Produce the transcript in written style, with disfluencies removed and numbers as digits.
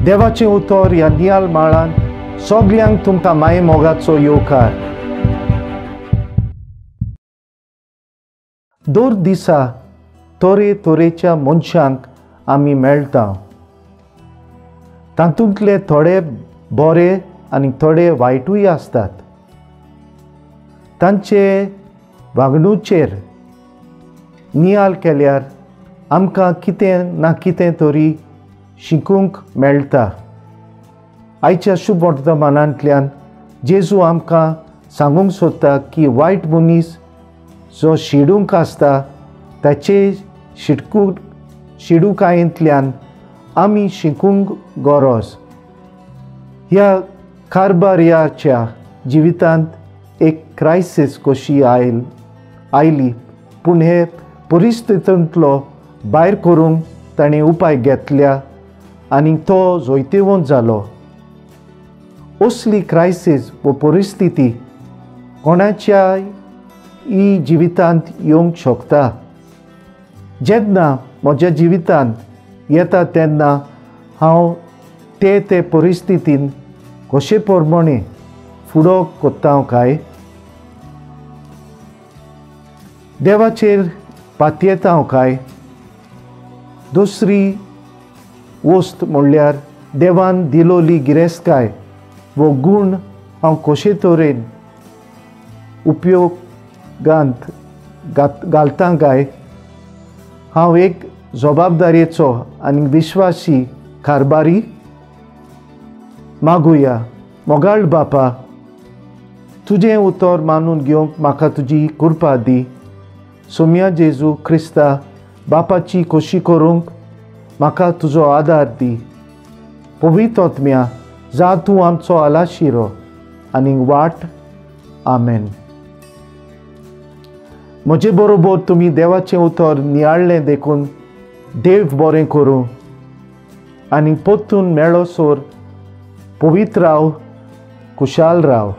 देवाचें उतर ह्या नियाल माळान सगल्यांक तुमकां माये मोगाचो येवकार. दर दिसा तरे तरेच्या मनशांक आमी मेळटा. तातूंतले थोडे बरे आनी थोडे वायटूय आसतात. तांचे वागणूचेर नियाल केल्यार आमकां कितें ना कितें तरी शिकूंक मेळटा. आयच्या शुभ वर्तमानांतल्यान जेजू आमकां सांगूंक सोदता की वायट मनीस जो शिडूंक आसता ताचे शिडुकायेंतल्यान आमी शिकूंक गरज. ह्या कारबारयाच्या जिवितांत एक क्रायसीस कशी आयली, पूण हे परिस्थितींतलो भायर करूंक ताणें उपाय घेतल्या आनी तो जैतिवंत जालो. असली क्रायसीस वो परिस्थिती कोणाच्या ही जिवितांत येवंक शकता. जेन्ना म्हज्या जिवितांत येता तेन्ना हांव ते ते परिस्थितीन कशे प्रमाणे फुडो कोत्ता काय, देवाचेर पातयेता काय. दुसरी वस्त म्हणल्यार देवान दिलोली गिरेस्तकाय वो गूण हांव कशे तरेन उपयोगांत घालता काय. हांव एक जबाबदारेचो आनी विश्वासी कारबारी. मागुया. मोगाळ बापा, तुजें उतर मानून घेवंक म्हाका तुजी कृपा दी. सोम्या जेजू क्रिस्ता बापाची खोशी करूंक म्हाका तुजो आदार दी. पवित्र आत्म्या जा तूं आमचो आलाशिरो आनी वाट. आमेन. म्हजे बरोबर तुमी देवाचें उतर नियाळ्ळें देखून देव बरें करूं आनी परतून मेळोसर पवित्र राव, खुशाल राव.